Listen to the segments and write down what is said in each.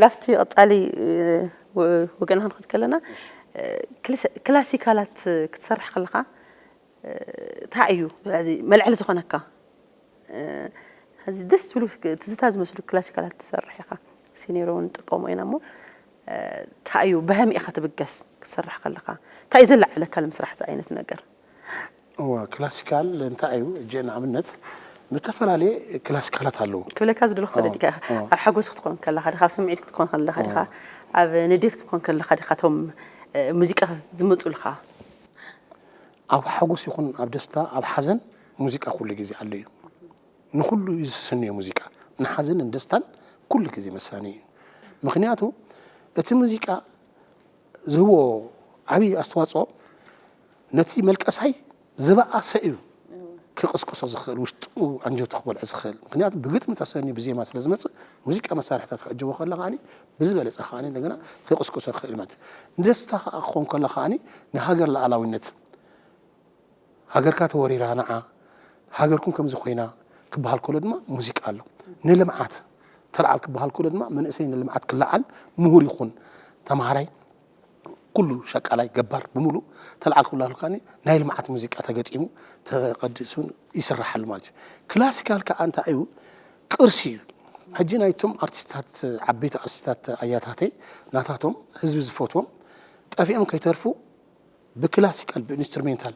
ላፍቲ ቀጻሊ ወገና ክንክድ ከለና ክላሲካላት ክትሰርሕ ከለኻ እንታይ እዩ እዚ መልዕሊ ዝኾነካ? እዚ ደስ ዝብሉ ትዝታ ዝመስሉ ክላሲካላት ትሰርሕ ኢኻ። ሲኔሮ እውን ንጥቀሞ ኢና እሞ እንታይ እዩ ብሃሚ ኢኻ ትብገስ ክትሰርሕ ከለኻ? እንታይ እዩ ዘላዕለካ ንምስራሕ እዚ ዓይነት ነገር? እወ ክላሲካል እንታይ እዩ እጀ ንኣብነት ዝተፈላለየ ክላሲካላት ኣለዉ። ክብለካ ዝደለኹ ፈለዲካ ኢኻ። ኣብ ሓጎስ ክትኮን ከለኻ ዲኻ፣ ኣብ ስምዒት ክትኮን ከለኻ ዲኻ፣ ኣብ ንዴት ክትኮን ከለኻ ዲኻ እቶም ሙዚቃ ዝመፁልካ? ኣብ ሓጎስ ይኹን ኣብ ደስታ ኣብ ሓዘን ሙዚቃ ኩሉ ግዜ ኣሎ እዩ። ንኹሉ እዩ ዝስንዮ ሙዚቃ። ንሓዘንን ደስታን ኩሉ ግዜ መሳኒ እዩ። ምኽንያቱ እቲ ሙዚቃ ዝህቦ ዓብዪ ኣስተዋፅኦ ነቲ መልቀሳይ ዝበኣሰ እዩ ክቕስቅሶ ዝኽእል፣ ውሽጡ ኣንጀቱ ክበልዖ ዝኽእል። ምኽንያቱ ብግጥሚ ተሰንዩ ብዜማ ስለ ዝመፅእ ሙዚቃ መሳርሕታት ክዕጀቦ ከሎ ከዓኒ ብዝበለፀ ከዓኒ እንደገና ክቕስቅሶ ይኽእል ማለት እዩ። ንደስታ ከዓ ክኾን ከሎ ከዓኒ ንሃገር ሉዓላዊነት ሃገርካ ተወሪራ ንዓ ሃገርኩም ከምዚ ኮይና ክበሃል ከሎ ድማ ሙዚቃ ኣሎ። ንልምዓት ተልዓል ክበሃል ከሎ ድማ መንእሰይ ንልምዓት ክለዓል ምሁር ይኹን ተምሃራይ ኩሉ ሸቃላይ ገባር ብምሉእ ተልዓል ክበሃል ከሎ ናይ ልምዓት ሙዚቃ ተገጢሙ ተቐዲሱ ይስረሓሉ ማለት እዩ። ክላሲካል ከዓ እንታይ እዩ? ቅርሲ እዩ። ሕጂ ናይቶም ኣርቲስታት ዓበይቲ ኣርቲስታት ኣያታተይ ናታቶም ህዝቢ ዝፈትዎም ጠፊኦም ከይተርፉ ብክላሲካል ብኢንስትሩሜንታል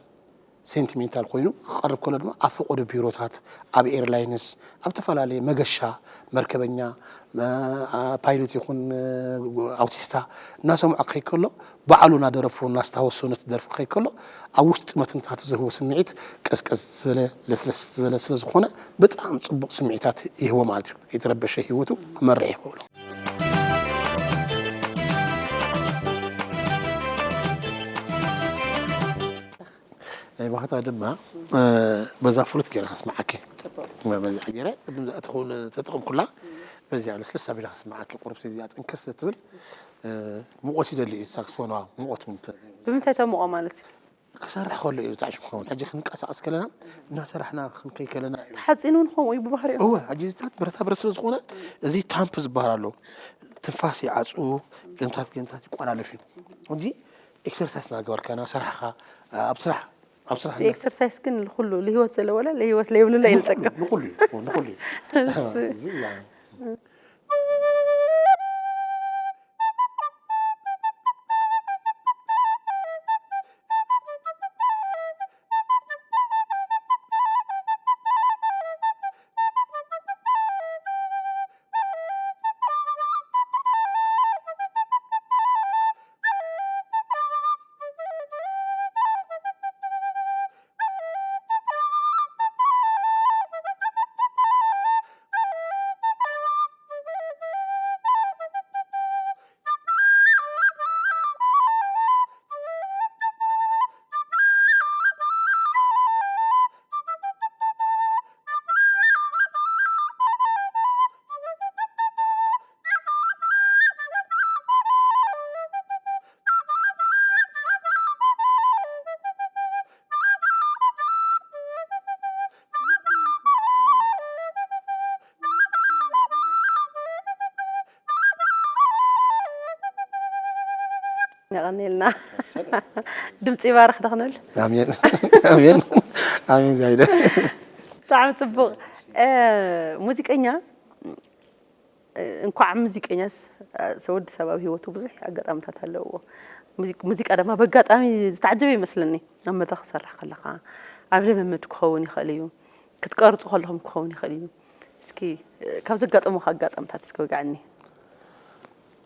ሴንቲሜንታል ኮይኑ ክቐርብ ከሎ ድማ ኣብ ፈቐዶ ቢሮታት ኣብ ኤርላይንስ ኣብ ዝተፈላለየ መገሻ መርከበኛ ፓይለት ይኹን ኣውቲስታ እናሰምዖ ክኸይ ከሎ ባዕሉ እናደረፎ እናስታወሶ ነቲ ደርፊ ክኸይ ከሎ ኣብ ውሽጢ መትንታቱ ዝህቦ ስምዒት ቀዝቀዝ ዝበለ ለስለስ ዝበለ ስለ ዝኾነ ብጣዕሚ ፅቡቕ ስምዒታት ይህቦ ማለት እዩ። የተረበሸ ህይወቱ ክመርሕ ይኽእሎ። ናይ ባህታ ድማ በዛ ፍሉት ገይረ ከስምዓኪ በዚኣ ገይረ ቅድም ዝኣተኹን ተጠቕምኩላ በዚኣ ለስለስ ኣቢለ ከስምዓኪ ቁርብ እዚኣ ጥንክር ስለ ትብል ሙቐት ይደሊ እዩ ሳክስፎንዋ ሙቐት እውን ብምንታይ ተምቆ ማለት እዩ? ክሰርሕ ከሎ እዩ ጣዕሽ ክኸውን ሕጂ ክንቀሳቀስ ከለና እናሰራሕና ክንከይ ከለና እዩ ተሓፂኑ እውን ከምኡ እዩ ብባህሪኡ እወ ሕጂ እዚታት ብረታ ብረት ስለ ዝኾነ እዚ ታምፕ ዝበሃል ኣሎ ትንፋስ ይዓፁ ገምታት ገምታት ይቆላለፍ እዩ እንጂ ኤክሰርሳይስ እናገበርካ እናሰራሕኻ ኣብ ስራሕ ኣብ ስራሕ እቲ ኤክሰርሳይስ ግን ንኩሉ ንህይወት ዘለዎ ለ ንህይወት ለይብሉ ለ እዩ ዝጠቅም ንኩሉ እዩ ንኩሉ እዩ እዚ ያ የቐኔልና ድምፂ ይባርክ ደኽንብል ኣሜን ኣሜን ኣሜን ዛይደ ብጣዕሚ ፅቡቕ ሙዚቀኛ እንኳዕ ሙዚቀኛስ ወዲ ሰብ ኣብ ህይወቱ ብዙሕ ኣጋጣሚታት ኣለዎ ሙዚቃ ድማ በጋጣሚ ዝተዓጀበ ይመስለኒ ኣብ መድረክ ክሰርሕ ከለካ ኣብ ልምምድ ክኸውን ይኽእል እዩ ክትቀርፁ ከለኹም ክኸውን ይኽእል እዩ እስኪ ካብ ዘጋጠሙካ ኣጋጣምታት እስኪ ወግዐኒ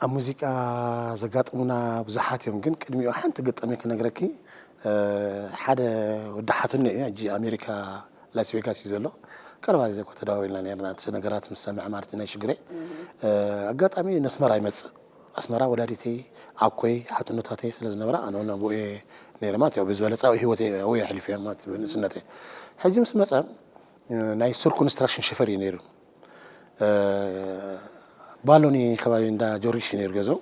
ኣብ ሙዚቃ ዘጋጥሙና ብዙሓት እዮም ግን ቅድሚኡ ሓንቲ ገጠመ ክነግረኪ ሓደ ወዲ ሓትኖ እዩ ሕጂ ኣሜሪካ ላስ ቬጋስ እዩ ዘሎ ቀረባ ግዜ እኮ ተደዋዊልና ነርና እቲ ነገራት ምስ ሰምዐ ማለት እዩ ናይ ሽግረይ ኣጋጣሚ ነስመራ ይመፅእ ኣስመራ ወላዲተይ ኣኮይ ሓትኖታተይ ስለ ዝነብራ ኣነ እውን ኣብኡ እየ ነይረ ማለት እዩ ብዝበለፀ ኣብ ህይወተይ ኣብኡ እየ ኣሕሊፈ ማለት እዩ ብንእስነተይ ሕጂ ምስ መፀ ናይ ሱር ኮንስትራክሽን ሽፈር እዩ ነይሩ ባሎኒ ከባቢ እንዳ ጆርጊስ እዩ ነይሩ ገዝኡ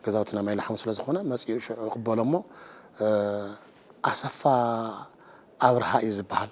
ገዛውትና ማይ ለሓሙ ስለ ዝኾነ መፅኡ ሽዑ ይቕበሎ እሞ ኣሰፋ ኣብርሃ እዩ ዝበሃል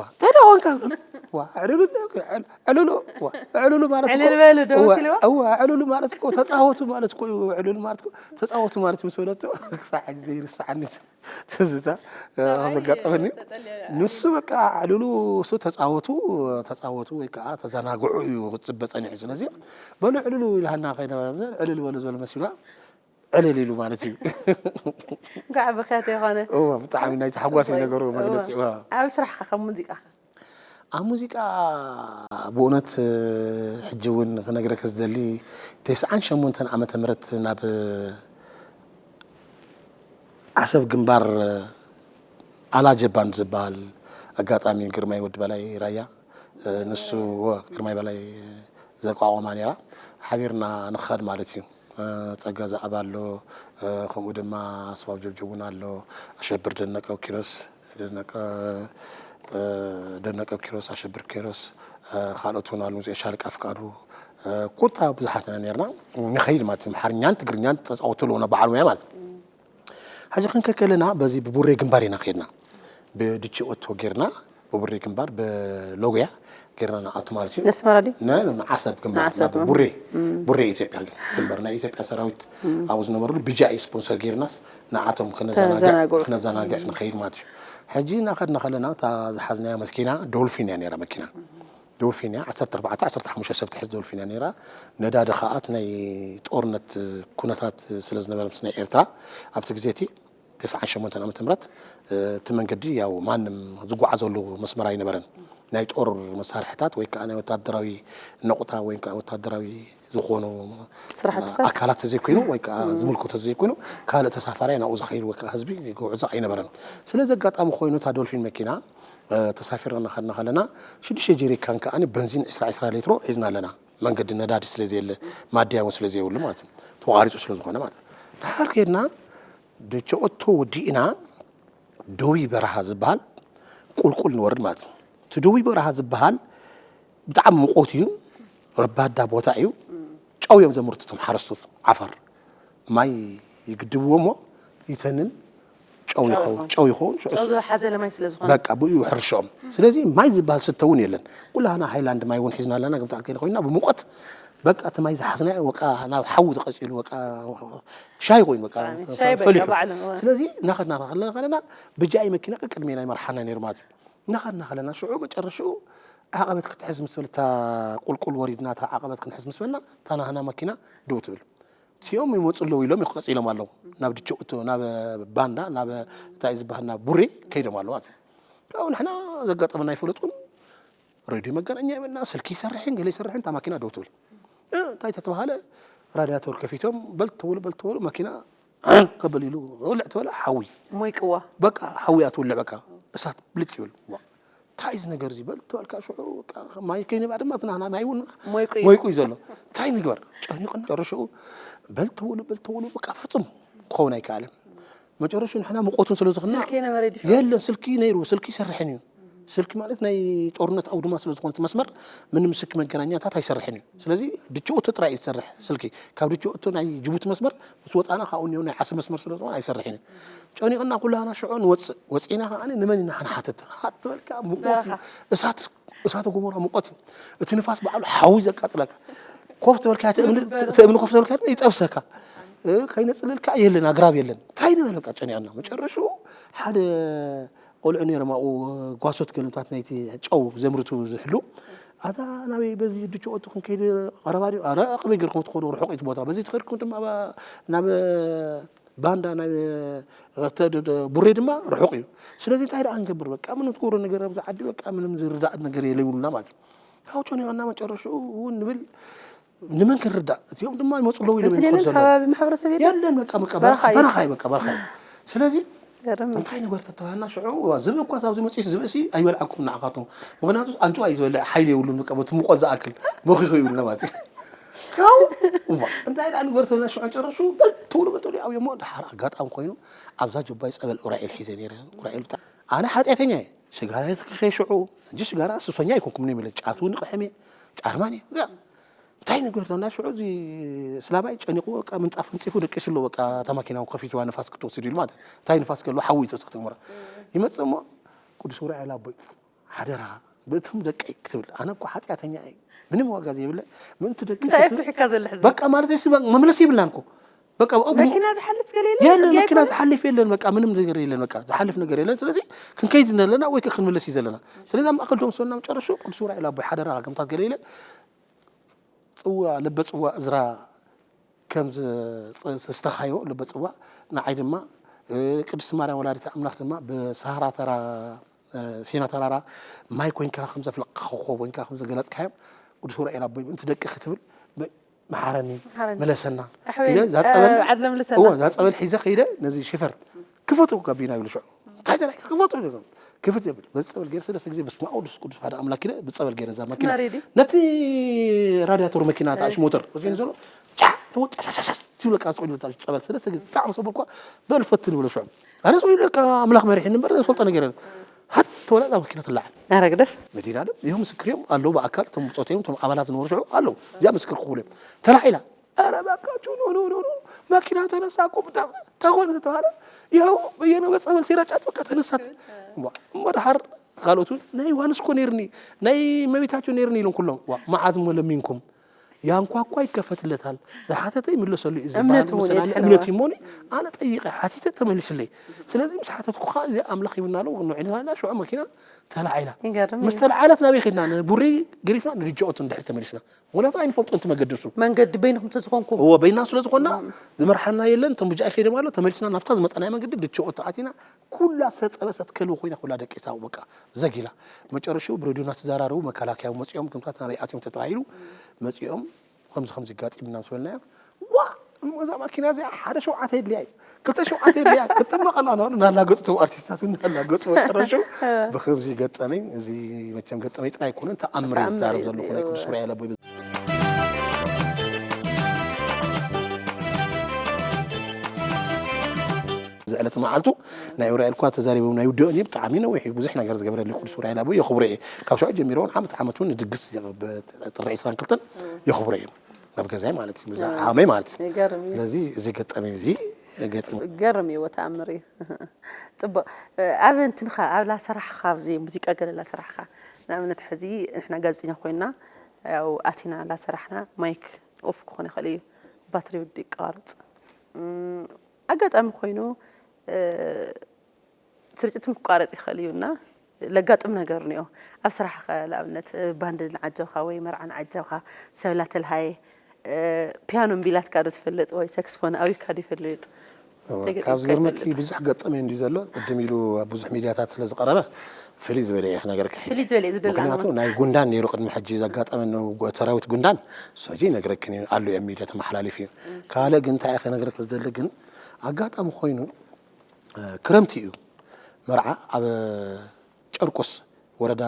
ዋ እንታይ ደኣ ኮንካ ይብለኒ። ዋ ዕልሉ እንደ- ዕል- ዕልሉ ዋ ዕልሉ ማለት እኮ- ዕልል በሉ ደው እዋ- ሲልዋ? እዋ ዕልሉ ማለት እኮ ተጻወቱ ማለት እኮ እዩ። ዕልሉ ማለት እኮ ተጻወቱ ማለት ምስ በለቶ ክሳዕ ሕጂ ዘይርስዓኒ ትዝታ ኣብ ዘጋጠመኒ። ንሱ በቃ ዕልሉ እሱ ተጻወቱ ተጻወቱ ወይ ከዓ ተዘናግዑ እዩ ክጽበ ጸኒሑ። ስለዚ በሉ ዕልሉ ኢልሃና ከይነ ዕልል በሉ ዝበለ መሲሉ ዕልል ኢሉ ማለት እዩ። እንኳዕ ብኸት የኾነ እወ ብጣዕሚ ናይ ተሓጓሲ ነገሩ መግለፂ እወ። ኣብ ስራሕካ ከም ሙዚቃ ኣብ ሙዚቃ ብእውነት ሕጂ እውን ክነግረክ ዝደሊ ተስዓን ሸሞንተን ዓመተ ምህረት ናብ ዓሰብ ግንባር ኣላጀባን ዝበሃል ኣጋጣሚ ግርማይ ወዲ በላይ ራያ ንሱ እወ ግርማይ በላይ ዘቋቋማ ነይራ ሓቢርና ንኸድ ማለት እዩ። ጸጋ ዘኣብ ኣሎ፣ ከምኡ ድማ ኣስፋው ጀብጀብ እውን ኣሎ፣ ኣሸብር ደነቀው ኪሮስ ደነቀ ደነቀው ኪሮስ ኣሸብር ኪሮስ ካልኦት እውን ኣለዉ ሻለቃ ፍቃዱ ኮታ ብዙሓት ኢና ነርና። ንኸይድ ማለት እዩ። ኣምሓርኛን ትግርኛን ተፃወቱ ኣለዎ ባዓል ሙያ ማለት እዩ። ሕጂ ክንከድ ከለና በዚ ብቡሬ ግንባር ኢና ከይድና ብድቺ ኦቶ ጌርና ብቡሬ ግንባር ብሎግያ ጌርና ንኣቱ ማለት እዩ። ነስመራ ድዩ? ንዓሰብ ግንባር ናብ ቡሬ ቡሬ ኢትዮጵያ ግንባር ናይ ኢትዮጵያ ሰራዊት ኣብኡ ዝነበሩ ብጃ እዩ ስፖንሰር ጌርናስ ንዓቶም ክነዘናግዕ ንኸይድ ማለት እዩ። ሕጂ እናኸድና ከለና እታ ዝሓዝናያ መኪና ዶልፊን እያ ነይራ መኪና ዶልፊን እያ ዓሰርተ ኣርባዕተ ዓሰርተ ሓሙሽተ ሰብ ትሕዝ ዶልፊን እያ ነይራ። ነዳዲ ከዓ እቲ ናይ ጦርነት ኩነታት ስለ ዝነበረ ምስ ናይ ኤርትራ ኣብቲ ግዜ እቲ ተስዓን ሸሞንተን ዓመተ ምህረት እቲ መንገዲ ያው ማንም ዝጓዓዘሉ መስመር ኣይነበረን። ናይ ጦር መሳርሕታት ወይ ከዓ ናይ ወታደራዊ ነቑጣ ወይ ከዓ ወታደራዊ ዝኾኑ ስራሕትታት ኣካላት ተዘይኮይኑ ወይ ከዓ ዝምልከቶ ተዘይኮይኑ ካልእ ተሳፋራይ ናብኡ ዝኸይድ ወይ ከዓ ህዝቢ ክውዕዞ ኣይነበረን። ስለዚ ኣጋጣሚ ኮይኑ እታ ዶልፊን መኪና ተሳፊርና እናኸድና ከለና ሽዱሽተ ጀሪካን ከዓ በንዚን ዕስራ ዕስራ ሌትሮ ሒዝና ኣለና። መንገዲ ነዳዲ ስለ ዘየለ ማድያ እውን ስለ ዘየብሉ ማለት እዩ ተቋሪፁ ስለ ዝኾነ ማለት እዩ። ድሓር ከድና ደቸኦቶ ወዲእና ደዊ በረሃ ዝበሃል ቁልቁል ንወርድ ማለት እዩ። እቲ ደዊ በረሃ ዝበሃል ብጣዕሚ ምቆት እዩ። ረባዳ ቦታ እዩ። ጨው እዮም ዘምርቱ እቶም ሓረስቶት ዓፋር ማይ ይግድብዎ እሞ ይተንን ጨው ይኸውን ጨው ይኸውን ሽዑ ጨው ዝሓዘለ ማይ ስለ ዝኾነ በቃ ብኡ ሕርሽኦም ስለዚ ማይ ዝበሃል ስተ እውን የለን። ኩላህና ሃይላንድ ማይ እውን ሒዝና ኣለና። ግምታል ከይነ ኮይና ብሙቐት በቃ እቲ ማይ ዝሓዝና በቃ ናብ ሓዊ ተቐፂሉ በቃ ሻይ ኮይኑ በቃ ሻይ በቃ ፈሊሑ ባዕሉ እወ። ስለዚ እናኸድና ከለና ከለና ብጃይ መኪና ቅድሜና ይመርሓና ነይሩ ማለት እዩ። እናኸድና ከለና ሽዑ መጨረሽኡ ዓቐበት ክትሕዝ ምስ በልታ ቁልቁል ወሪድና እታ ዓቐበት ክንሕዝ ምስ በልና እታ ናህና መኪና ደው ትብል እቲኦም ይመፁ ኣለዉ ኢሎም ቀፂሎም ኣለዉ ናብ ድቸ እቶ ናብ ባንዳ ናብ እንታይ ዝበሃል ናብ ቡሬ ከይዶም ኣለዉ ማለት እዩ። ካብኡ ንሕና ዘጋጠመና ኣይፈለጥኩን። ሬድዮ መገናኛ ይበልና ስልኪ ይሰርሕን ገለ ይሰርሕን እታ ማኪና ደው ትብል እ፣ እንታይ ተተባሃለ ራዲያተር ከፊቶም በልተወሉ በልተወሉ ማኪና ከበል ኢሉ ውልዕ ተበለ ሓዊ ሞይቅዋ በቃ ሓዊ ኣትውልዕ በቃ እሳት ብልጭ ይብል ዋ፣ እንታይ እዚ ነገር እዚ በል ተባልካ ሽዑ በቃ ማይ ከይንብኣ ድማ እቲ ናህና ማይ እውን ሞይቁ እዩ። ሞይቁ እዩ ዘሎ እንታይ ንግበር ጨኒቕና ጨረሽኡ በል ተበሉ በል ተበሉ በቃ ፍጹም ክኸውን ኣይከኣልን። መጨረሽኡ ንሕና ሙቆቱን ስለ ዝኾንና ስልኪ ነበረ ድዩ? የለ ስልኪ ነይሩ ስልኪ ይሰርሕን እዩ። ስልኪ ማለት ናይ ጦርነት ኣውድማ ስለ ዝኾነ እቲ መስመር ምንም ስልኪ መገናኛታት ኣይሰርሕን እዩ። ስለዚ ድችኦቶ ጥራይ እዩ ዝሰርሕ ስልኪ ካብ ድችኦቶ ናይ ጅቡቲ መስመር ምስ ወፃና ካብኡ እኒኦ ናይ ዓሰብ መስመር ስለ ዝኾነ ኣይሰርሕን እዩ። ጨኒቕና ኩላና ሽዑ ንወፅእ ወፂና ከዓ ንመን ኢና ክንሓትት ሃት ትበልካ ሙቆት እዩ። በረኻ። እሳት እሳተ ጎመራ ሙቆት እዩ። እቲ ንፋስ ባዕሉ ሓዊ ዘቃፅለካ ኮፍ ትበልካ እቲ እምኒ እቲ እምኒ ኮፍ ትበልካ ይጠብሰካ እ፣ ከይነፅለልካ የለን ኣግራብ የለን እንታይ ንበል በቃ ጨኒቕና መጨረሽኡ ሓደ ቆልዑ ነይሮም ኣብኡ ጓሶት ገለምታት ናይቲ ጨው ዘምርቱ ዝሕሉ ኣታ ናበይ በዚ ድችኦቱ ክንከይድ ቀረባ ድዩ ኣረ ኣቕበይ ገርኩም ትኸዱ ርሑቕ እቲ ቦታ በዚ ትኸድኩም ድማ ናብ ባንዳ ናብ ቡሬ ድማ ርሑቕ እዩ። ስለዚ እንታይ ደኣ ክንገብር በቃ ምንም ትገብሮ ነገር ኣብዚ ዓዲ በቃ ምንም ዝርዳእ ነገር የለብሉና ማለት እዩ። ያው ጨኒቕና መጨረሽኡ እውን ንብል ንመን ክንርዳእ እቲኦም ድማ ይመፁ ኣለዉ ኢሎም እንትን የለን ይንከዱ ዘለዉ። ከባቢ ማሕበረሰብ የለን የለን በቃ በቃ በረኻ እዩ። በረኻ እዩ በቃ በረኻ እዩ። ስለዚ ገርም እዩ። እንታይ ንግበር ተተባሃልና ሽዑ ዝብእ እኳ ኣብዚ መፅኡ ዝብእሲ ኣይበልዓኩም ንዓኻትኩም ምክንያቱ ኣንጭዋ እዩ ዝበልዕ ሓይሊ የብሉን በቃ በቲ ሙቆት ዝኣክል መኺኹ ይብልና ማለት እዩ። ካው እሞ እንታይ ደኣ ንግበር ተብልና ሽዑ ጨረሹ በል ትብሉ በል ትብሉ ኣብዮሞ። ደሓር ኣጋጣሚ ኮይኑ ኣብዛ ጀባይ ጸበል ኡራኤል ሒዘ ነይረ። ኡራኤል ብጣ ኣነ ሓጢኣተኛ እየ። ሽጋራ የትክኸ ሽዑ እንጂ ሽጋራ ሱሰኛ ኣይኮንኩም ነይ መለ ጫት እውን ይቕሕም እየ። ጫርማን እየ። እንታይ ንግበር ተብልና ሽዑ እዚ ስላባይ ጨኒቑ በቃ ምንጻፍ ኣንጺፉ ደቂሱ ኣሎ። በቃ እታ ማኪና ከፊትዋ ንፋስ ክትወስድ ኢሉ ማለት እዩ። እንታይ ንፋስ ከሎ ሓዊ ተወሰኽቲ ግመራ ይመጽእ እሞ ቅዱስ ኡራኤል ኣቦይ ሓደራ ብእቶም ደቀይ ክትብል ኣነ እኮ ሓጢኣተኛ እየ ምንም ዋጋ ዘይብለ ምእንቲ ደቀይ እንታይ ክትብል ፍሪሕካ ዘለሕ በቃ ማለት ሲ መምለስ ይብልናን እኮ በቃ ብኡ መኪና ዝሓልፍ ገለ የለ የለ ጽርግያ መኪና ይኮነ ዝሓልፍ የለን በቃ ምንም ነገር የለን በቃ ዝሓልፍ ነገር የለን። ስለዚ ክንከይድ ዘለና ወይ ከ ክንምለስ እዩ ዘለና። ስለዚ ኣብ ማእከል ደም ሰና መጨረሹ ቅዱስ ኡራኤል ኣቦይ ሓደራ ከምታት ገለ ኢለ ጽዋ ለበ ጽዋ እዝራ ከም ዝተኻዮ ለበ ጽዋ ንዓይ ድማ ቅድስቲ ማርያም ወላዲተ ኣምላኽ ድማ ብሳህራ ተራ ሲና ተራራ ማይ ኮይንካ ከም ዘፍለቕካ ኮኾብ ኮይንካ ከም ዘገለጽካዮም ቅዱስ ኡራኤል ኣቦይ ምእንቲ ደቂ ክትብል መሓረኒ መሓረኒ። መለሰና ኣሕወይ፣ ኢለ እዛ ጸበል ዓድለ ምለሰና። እዎ እዛ ጸበል ሒዘ ከይደ ነዚ ሽፈር ክፈቱ ጋቢና ይብሉ ሽዑ እንታይ ተራይ ክፈቱ ይብሉ ክፍት የብል በዚ ጸበል ገይረ ሰለስተ ግዜ በስመ አብ ወመንፈስ ቅዱስ ሓደ ኣምላክ ኢለ ብጸበል ገይረ እዛ መኪና ትመሪዲ? ነቲ ራዲያተር መኪና ታሽ ሞተር እዚ ዘሎ ጫ ተወጥ ሸሸሸ ትብለካ ትቆይ ጸበል ሰለስተ ግዜ ብጣዕሚ ሰበኳ በል ፈትን ይብሎ ሽዑ ኣነ ሰው ይለካ ኣምላክ መሪሕኒ እምበር ዝፈልጦ ነገር የለን። ሃት ተወላ እዛ መኪና ትለዓል ኧረ ግደፍ። መዲና ደም ይኸው ምስክር እዮም ኣለዉ ብኣካል እቶም ብፆት እዮም እቶም ኣባላት ዝነበሩ ሽዑ ኣለዉ እዚኣ ምስክር ክኽብሉ እዮም። ተላዒላ ኧረ እባካችሁ ኑ ኑ ኑ ኑ መኪና ተነሳ እኮ ብጣም ተኾነ ተባለ። ይኸው በየነ በፀበል ሲራጫት በቃ ተነሳት። እሞ ደሓር ካልኦት እውን ናይ ዮሃንስ እኮ ነይርኒ ናይ እመቤታቸው ነይርኒ ኢሎም ኩሎም ዋ መዓዝ እሞ ለሚንኩም ያንኳኳ ይከፈትለታል ዝሓተተ ይምለሰሉ እዩ ዝበሃል እምነት እውን መሰላል የድሕነዋ። እምነት እዩ እሞኒ ኣነ ጠይቐ ሓቲተ ተመሊስለይ። ስለዚ ምስ ሓተትኩ ከዓ እዚ ኣምላኽ ይብና ኣሎ ንዕና ሽዑ መኪና ተላዒላ ይገርም ምስ እዩ። ተላዓለት ናበይ ከድና ንቡሪ ገሪፍና ንድጃኦት እንድሕር ተመሊስና ምክንያቱ ኣይንፈልጦ እቲ መገዲ እሱ መንገዲ በይንኹም ተዝኾንኩም እዎ በይና ስለ ዝኾና ዝመርሓና የለን እቶም ብጃ ከይደ ማለት ተመሊስና ናብታ ዝመፀናይ መንገዲ ድችኦ ተኣቲና ኩላ ሰጠበሰት ከልቢ ኮይና ኩላ ደቂሳ በቃ ዘጊላ መጨረሽኡ ብሬድዮ እናተዘራረቡ መከላከያ መፂኦም ከምታት ናበይ ኣትዮም ተተባሂሉ መፂኦም ከምዚ ከምዚ ጋጢምና ምስ በልናዮ ዋ እሞ እዛ ማኪና እዚኣ ሓደ ሸውዓተ የድልያ እዩ ክልተ ሸውዓተ የድልያ ክትጥመቐና ና እናላገፁ እቶም ኣርቲስታት እውን እናላገፁ መጨረሽኡ ብከምዚ ገጠመኝ እዚ መቸም ገጠመኝ ጥራይ ኣይኮነን ተኣምር ተኣምር ይዛረብ እዩ ዘለኹ እዚ፣ ናይ እዎ። ቅዱስ ዑራኤል ኣቦይ እዚ ዕለት መዓልቱ ናይ ኡራኤል እኳ ተዛሪቦም ናይ ውድኦ እኔ ብጣዕሚ ነዊሕ እዩ ብዙሕ ነገር ዝገብረልዩ ቅዱስ ኡራኤል ኣቦይ የኽብሮ እየ ካብ ሸዑ ጀሚሮ እውን ዓመት ዓመት እውን ንድግስ ጥሪ ዕስራን ክልተን የኽብሮ እየ ናብ ገዛይ ማለት እዩ ብዛ ዓመይ ማለት እዩ ይገርም እዩ። ስለዚ እዚ ገጠመ እዚ ገጥሞ ገርም እዩ ተኣምር እዩ። ፅቡቅ ኣብ እንትንኻ ኣብ ላሰራሕኻ ኣብዚ ሙዚቃ ገለ ላሰራሕኻ ንኣብነት ሕዚ ንሕና ጋዜጠኛ ኮይና ያው ኣቲና ላሰራሕና ማይክ ኦፍ ክኾን ይኽእል እዩ ባትሪ ውዲ ይቋርፅ እም፣ ኣጋጣሚ ኮይኑ እ፣ ስርጭትም ክቋረፅ ይኽእል እዩ እና ለጋጥም ነገር እኒኦ ኣብ ስራሕኸ ንኣብነት ባንድ ንዓጀብካ ወይ መርዓ ንዓጀብካ ሰብ ላተልሃየ እ፣ ፒያኖ እምቢላትካ ዶ ትፈልጥ ወይ ሳክስፎን ኣዊካ ዶ ይፈልጥ እወ፣ ተገጢምካ ካብ ዝገርመኪ ይፈልጥ? ብዙሕ ገጠመ እንዲ ዘሎ ቅድም ኢሉ ኣብ ብዙሕ ሚድያታት ስለ ዝቀረበ ፍልይ ዝበለ እየ ክነገርካ ሕጂ። ፍልይ ዝበለ እዩ ዝደሊ ምክንያቱ ኣለዎ። ናይ ጉንዳን ነይሩ ቅድሚ ሕጂ ዘጋጠመ ሰራዊት ጉንዳን እሱ ሕጂ ይነግረክን እዩ ኣሎ እዮም ሚድያ ተመሓላሊፉ እዩ ካልእ ግን እንታይ እየ ክነግረክ ዝደሊ ግን ኣጋጣሚ ኮይኑ እ፣ ክረምቲ እዩ መርዓ ኣብ ጨርቆስ ወረዳ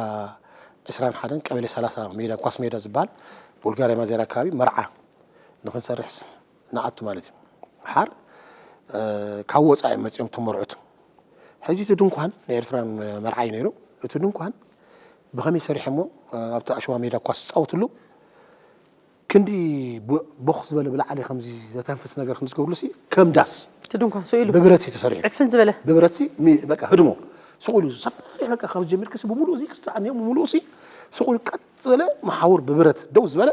ዕስራን ሓደን ቀበሌ ሰላሳ ሜዳ ኳስ ሜዳ ዝበሃል ቡልጋርያ ማዜራ ኣካባቢ መርዓ ንክንሰርሕስ ንኣቱ ማለት እዩ ሓር ካብ ወፃኢ መፂኦም ተመርዑት ሕጂ እቲ ድንኳን ናይ ኤርትራን መርዓ እዩ ነይሩ እቲ ድንኳን ብኸመይ ሰሪሐሞ ኣብቲ ኣሸዋ ሜዳ ኳስ ዝፃወትሉ ክንዲ ቦኽ ዝበለ ብላዕሊ ከምዚ ዘተንፍስ ነገር ከም ዝገብርሉ ሲ ከም ዳስ እቲ ድንኳን ስኢሉ ብብረት እዩ ተሰሪሑ ዕፍን ዝበለ ብብረት ሲ ሚ- በቃ ህድሞ ስቑሉ ሰፊሕ በቃ ካብ ጀሚርክሲ ብምሉእ እዚ ክሳዕ እኒኦ ብምሉእ ሲ ስቑሉ ቀጥ ዝበለ መሓውር ብብረት ደው ዝበለ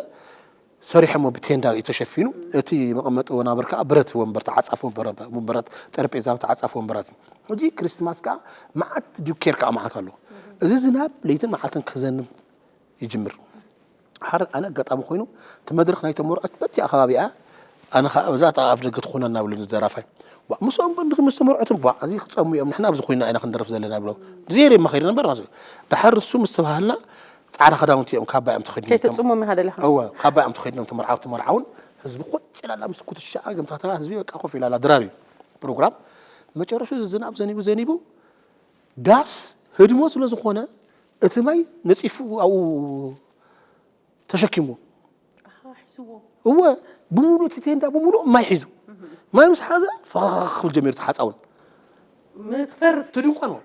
ሰሪሖሞ ብቴንዳ እዩ ተሸፊኑ እቲ መቐመጢ ወናብር ከዓ ብረት ወንበር ተዓፃፊ ወንበር ወንበራት ጠረጴዛ ተዓፃፊ ወንበራት እዩ ሕጂ ክሪስትማስ ከዓ መዓት ዲኬር ከዓ መዓት ኣሎ እዚ ዝናብ ለይትን መዓልትን ክዘንብ ይጅምር ሓደ ኣነ ኣጋጣሚ ኮይኑ እቲ መድረክ ናይ ተመርዖት በቲ ኣኸባቢኣ ኣነ ከዓ ኣብዛ ኣፍ ደገ ትኾነ እናብሉ ንደራፋይ ምስኦም በንድኺ ምስ ተመርዖትን ቧ እዚ ክፀሙ እዮም ንሕና ኣብዚ ኮይና ኢና ክንደርፍ ዘለና ብሎ ዜር የማኸይር ነበር ናሱ ድሓር ንሱ ምስ ተባሃልና ፃዕዳ ክዳውንቲ እዮም ካባ እዮም ተኸዲኖም ከይተፅሞም ኢኻ ደለኻ እወ ካባ እዮም ተኸዲኖም ተመርዓውቲ መርዓውን ህዝቢ ኮጭ ኢላላ ምስ ኩትሻኣ ገምታታ ህዝቢ በቃ ኮፍ ኢላላ ድራር እዩ ፕሮግራም መጨረሹ ዝናብ ዘኒቡ ዘኒቡ ዳስ ህድሞ ስለ ዝኾነ እቲ ማይ ነፂፉ ኣብኡ ተሸኪምዎ እወ፣ ብምሉእ እቲ ቴንዳ ብምሉእ ማይ ሒዙ፣ ማይ ምስ ሓዘ ፈኻኽ ክብል ጀሚሩ፣ ተሓፃውን ምክፈርስ እቲ ድንኳን ወ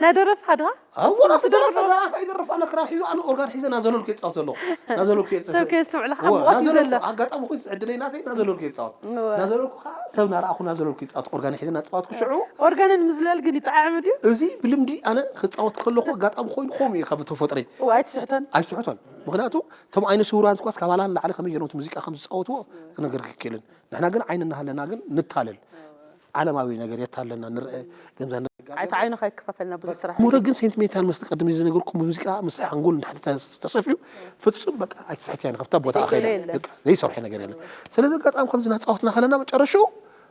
ናደረፍካ ድኻ ኣወራሲ ደረፋ ደራፋ ይደርፍ ኣነ ክራር ሒዙ ኣነ ኦርጋን ሒዘ ናዘለልኩ የፃወት ዘሎ ናዘለልኩ ሰብ ከየስተውዕልካ ሙቐት እዩ ዘሎ ኣጋጣሚ ኮይኑ ዕድለይ ናተይ ናዘለልኩ የፃወት እወ። ናዘለልኩ ከዓ ሰብ ናረኣኹ ናዘለልኩ የፃወት ኦርጋን ሒዘ ናፃወትኩ ሽዑ ኦርጋንን ምዝለል ግን ይጠዓም ድዩ እዚ ብልምዲ ኣነ ክፃወት ከለኹ ኣጋጣሚ ኮይኑ ከምኡ እዩ ካብ ተፈጥረይ እወ ኣይትስሕቶን ኣይስሕቶን ምክንያቱ እቶም ዓይነ ስውራን ስኳስ ካብ ኣላን ላዕሊ ከመይ ገይሮም እቲ ሙዚቃ ከም ዝፃወትዎ ክነገር ክክእልን ንሕና ግን ዓይኒ እናሃለና ግን ንታለል ዓለማዊ ነገር የታለና ንርአ ገምዛ ኣይተ ዓይንኻ ይከፋፈልና ብዙ ስራሕ ሙረ ግን ሴንቲሜንታል ምስ ቀድም ዝነገርኩም ሙዚቃ ምስ ሓንጎል እንድሕር ተሰፍዩ ፍጹም በቃ ኣይትስሕት ያን ከፍታ ቦታ ዘይገለ ኣኸለ የለን። ዘይሰርሐ ነገር የለ ስለዚ ኣጋጣሚ ከምዚ ናፃወትና ከለና መጨረሽኡ